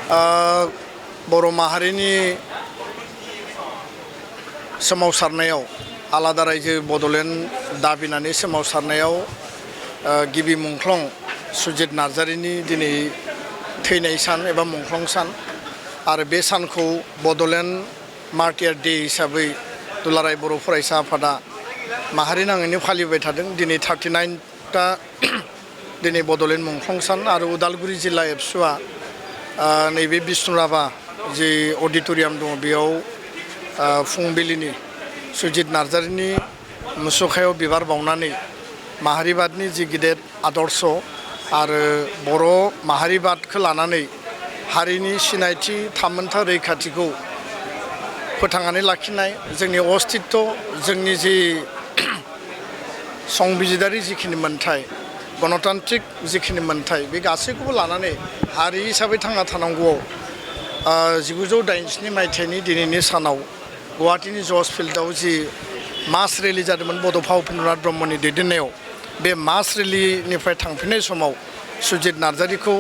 बर' माहारिनि सोमावसारनायाव आलादा रायजो बड'लेण्ड दाबिनानै सोमावसारनायाव गिबि मुंख्लं सुजित नार्जारिनि दिनै थैनाय सान एबा मुंख्लं सान आरो बे सानखौ बड'लेण्ड मार्टियार डे हिसाबै दुलाराय बर' फरायसा आफादा माहारि नाङैनो फालिबाय थादों। दिनै 39टा दिनै बड'लेण्ड मुंख्लं सान आरो उदालगुरि जिल्ला एबसुआ नैबे बिष्णुराभा जि अडिट'रियाम दङ बेयाव फुंबिलिनि सुजित नार्जारिनि मुसुखायाव बिबार बावनानै माहारिबादनि जि गिदिर आदर्श आरो बर' माहारिबादखौ लानानै हारिनि सिनायथि थामोन्था रैखाथिखौ फोथांनानै लाखिनाय जोंनि अस्तित्व जोंनि जि संबिजिदारि जिखिनि मोन्थाय गणतान्त्रिक जिखिनि मोन्थाय बे गासैखौबो लानानै हारि हिसाबै थांना थानांगौआव 1987 मायथाइनि दिनैनि सानाव गुवाहाटीनि जज फिल्डआव जि मास रेलि जादोंमोन बड'फा उपेन्द्रनाथ ब्रह्मनि दैदेननायाव बे मास रेलिनिफ्राय थांफिननाय समाव सुजित नार्जारिखौ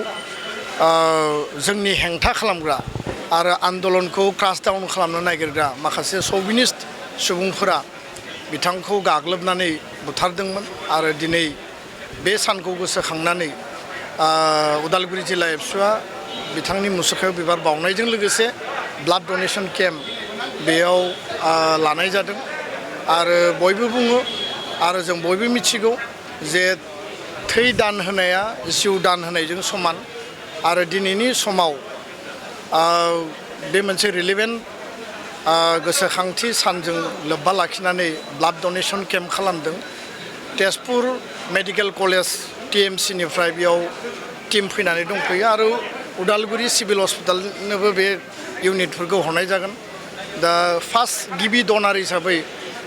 जोंनि हेंथा खालामग्रा आरो आन्दलनखौ क्रास डाउन खालामनो नागिरग्रा माखासे शौविनिस्ट सुबुंफोरा बिथांखौ गाग्लोबनानै बुथारदोंमोन आरो दिनै बे सानखौ गोसोखांनानै उदालगुरि जिल्ला एबसुआ बिथांनि मुसुखायाव बिबार बावनायजों लोगोसे ब्लाड डनेशन केम्प बेयाव लानाय जादों आरो बयबो बुङो आरो जों बयबो मिथिगौ जे थै दान होनाया जिउ दान होनायजों समान आरो दिनैनि समाव बे मोनसे रिलेभेन्ट गोसोखांथि सानजों लोब्बा लाखिनानै ब्लाड डनेशन केम्प खालामदों। तेजपुर मेडिकेल कलेज TMCनिफ्राय बेयाव टिम फैनानै दंफैयो आरो उदालगुरि सिभिल हस्पिटालनोबो बे इउनिटफोरखौ हरनाय जागोन। दा फार्स्ट गिबि डनार हिसाबै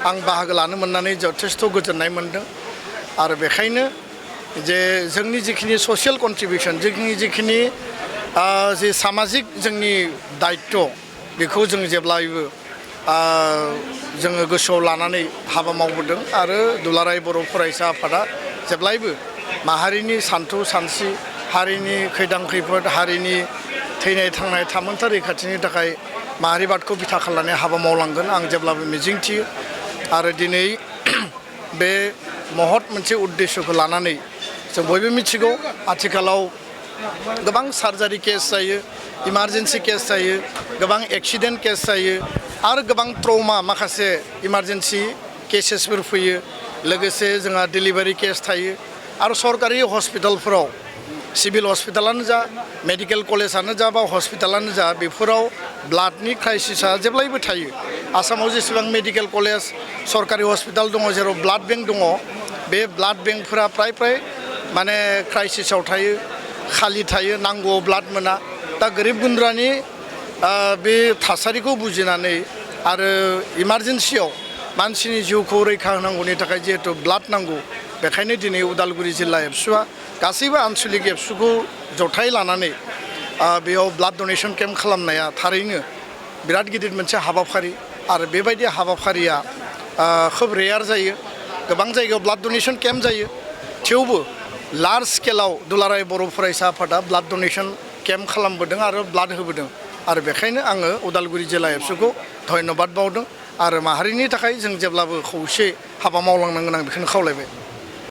आं बाहागो लानो मोननानै जथेस्थ' गोजोननाय मोनदों आरो बेखायनो जे जोंनि जिखिनि ससियेल कन्ट्रिबिउसन जोंनि जिखिनि जे सामाजिक जोंनि दायित्व बेखौ जों जेब्लायबो जोङो गोसोआव लानानै हाबा मावबोदों आरो दुलाराय बर' फरायसा आफादा जेब्लायबो माहारिनि सानथौ सानस्रि हारिनि खैदां खैफोद हारिनि थैनाय थांनाय थामोन्था रैखाथिनि थाखाय माहारिबादखौ बिथा खालामनानै हाबा मावलांगोन आं जेब्लाबो मिजिंथियो आरो दिनै बे महत मोनसे उद्देश्यखौ लानानै जों बयबो मिथिगौ आथिखालाव गोबां सार्जारि केस जायो इमारजेन्सि केस जायो गोबां एक्सिडेन्ट केस जायो आरो गोबां ट्रमा माखासे इमारजेन्सि केसेसफोर फैयो लोगोसे जोंहा डिलिभारि केस थायो आरो सरकारि हस्पिटालफोराव सिभिल हस्पिटालानो जा मेडिकेल कलेजानो जा बा हस्पिटालानो जा बेफोराव ब्लाडनि क्राइसिसआ जेब्लायबो थायो। आसामाव जेसेबां मेडिकेल कलेज सरकारि हस्पिटाल दङ जेराव ब्लाड बेंक दङ बे ब्लाड बेंकफोरा प्राय माने क्राइसिसआव थायो खालि थायो नांगौआव ब्लाड मोना। दा गोरिब गुन्द्रानि बे थासारिखौ बुजिनानै आरो इमारजेन्सियाव मानसिनि जिउखौ रैखा होनांगौनि थाखाय जिहेतु ब्लाड नांगौ बेखायनो दिनै उदालगुरि जिल्ला एबसुआ गासैबो आन्सलिक एबसुखौ जथाय लानानै बेयाव ब्लाड डनेशन केम्प खालामनाया थारैनो बिराद गिदिर मोनसे हाबाफारि आरो बेबायदि हाबाफारिया खोब रेयार जायो। गोबां जायगायाव ब्लाड डनेशन केम्प जायो थेवबो लार्ज स्केलाव दुलाराय बर' फरायसा आफादा ब्लाड डनेशन केम्प खालामबोदों आरो ब्लाड होबोदों आरो बेखायनो आङो उदालगुरि जिल्ला एबसुखौ धन्यबाद बावदों आरो माहारिनि थाखाय जों जेब्लाबो खौसे हाबा मावलांनांगोन आं बेखौनो खावलायबाय।